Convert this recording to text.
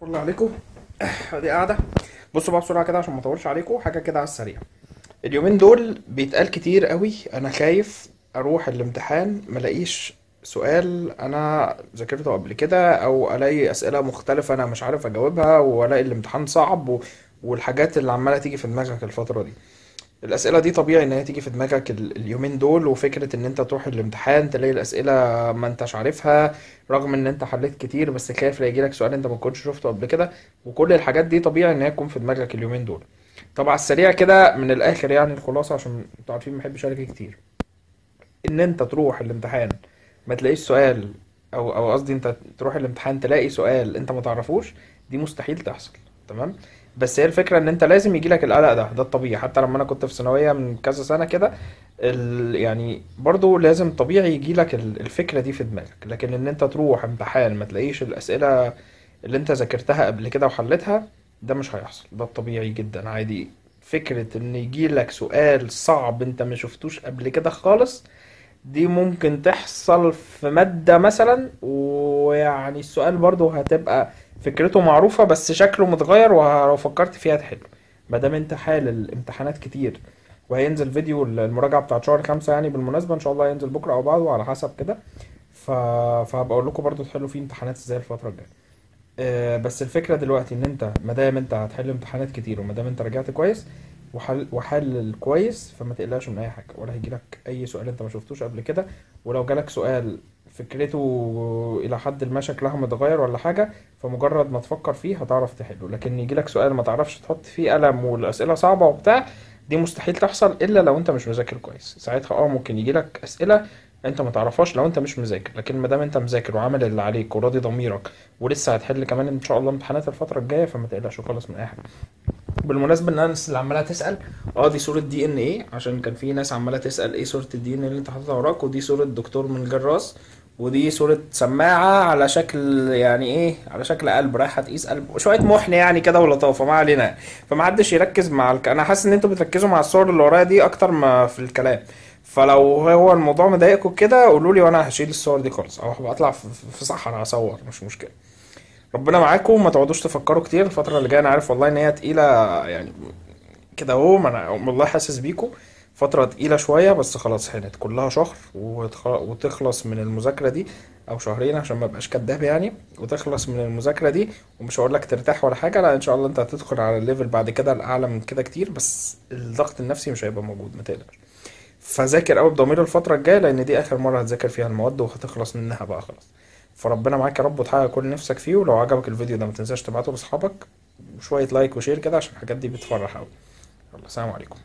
الله عليكم، ادي قاعدة. بصوا بقى بسرعة كده عشان ما اطولش عليكم، حاجة كده على السريع. اليومين دول بيتقال كتير قوي انا خايف اروح الامتحان ما الاقيش سؤال انا ذاكرته قبل كده، او الاقي اسئلة مختلفة انا مش عارف اجاوبها، والاقي الامتحان صعب والحاجات اللي عماله تيجي في دماغك الفترة دي. الاسئلة دي طبيعي ان هي تيجي في دماغك اليومين دول، وفكره ان انت تروح الامتحان تلاقي الاسئلة ما انتش عارفها رغم ان انت حليت كتير، بس خايف لا يجيلك سؤال انت ما كنتش شفته قبل كده، وكل الحاجات دي طبيعي ان هي تكون في دماغك اليومين دول. طب على السريع كده من الاخر يعني الخلاصة، عشان انتوا عارفين ما بحبش ارغي كتير، ان انت تروح الامتحان ما تلاقيش سؤال، او قصدي انت تروح الامتحان تلاقي سؤال انت ما تعرفوش، دي مستحيل تحصل، تمام؟ بس هي الفكرة ان انت لازم يجيلك القلق ده، ده الطبيعي. حتى لما انا كنت في ثانوية من كذا سنة كده، يعني برضو لازم طبيعي يجيلك الفكرة دي في دماغك. لكن ان انت تروح امتحان ما تلاقيش الاسئلة اللي انت ذاكرتها قبل كده وحلتها، ده مش هيحصل، ده الطبيعي جدا عادي. فكرة ان يجيلك سؤال صعب انت ما شفتوش قبل كده خالص، دي ممكن تحصل في مادة مثلا، ويعني السؤال برضو هتبقى فكرته معروفة بس شكله متغير، ولو فكرت فيها تحله. ما دام انت حال الامتحانات كتير، وهينزل فيديو المراجعة بتاعت شهر 5 يعني بالمناسبة ان شاء الله هينزل بكرة او بعده على حسب كده، فهبقى اقول لكم برضو تحلوا فيه امتحانات ازاي الفترة الجاية. بس الفكرة دلوقتي ان انت ما دام انت هتحل امتحانات كتير، وما دام انت رجعت كويس وحلل كويس، فما تقلقش من اي حاجة، ولا هيجيلك اي سؤال انت ما شفتوش قبل كده. ولو جالك سؤال فكرته الى حد ما شكلها متغير ولا حاجة، فمجرد ما تفكر فيه هتعرف تحله. لكن يجيلك سؤال ما تعرفش تحط فيه قلم والاسئلة صعبة وبتاع، دي مستحيل تحصل الا لو انت مش مذاكر كويس. ساعتها ممكن يجيلك اسئلة انت ما تعرفهاش لو انت مش مذاكر، لكن ما دام انت مذاكر وعامل اللي عليك وراضي ضميرك ولسه هتحل كمان ان شاء الله امتحانات الفترة الجاية، فما تقلقش خالص من اي حاجة. بالمناسبة ان الناس اللي عماله تسال، دي صوره DNA، عشان كان في ناس عماله تسال ايه صوره ال DNA اللي انت حاططها وراك، ودي صوره دكتور من جراس، ودي صوره سماعه على شكل يعني ايه، على شكل قلب رايحة تقيس قلب، شوية محن يعني كده ولطافه، ما علينا. فما حدش يركز مع انا حاسس ان انتوا بتركزوا مع الصور اللي ورايا دي اكتر ما في الكلام، فلو هو الموضوع مضايقكم كده قولوا لي وانا هشيل الصور دي خالص، او هبقى اطلع في صحراء اصور، مش مشكلة. ربنا معاكم، ما تقعدوش تفكروا كتير الفترة اللي جاية، انا عارف والله ان هي تقيلة يعني كده اهو، ما انا والله حاسس بيكم، فترة تقيلة شوية، بس خلاص هانت، كلها شهر وتخلص من المذاكرة دي، او شهرين عشان ما ابقاش كداب يعني، وتخلص من المذاكرة دي. ومش هقول لك ترتاح ولا حاجة، لا ان شاء الله انت هتدخل على ال level بعد كده الاعلى من كده كتير، بس الضغط النفسي مش هيبقى موجود، ما تقلقش. فذاكر قوي بضمير الفترة الجاية، لان دي اخر مرة هتذاكر فيها المواد وهتخلص منها بقى خلاص. فربنا معاك يا رب وتحقق كل نفسك فيه. ولو عجبك الفيديو ده ما تنساش تبعته لاصحابك، وشوية like و share كده عشان الحاجات دي بتفرح قوي. يلا سلام عليكم.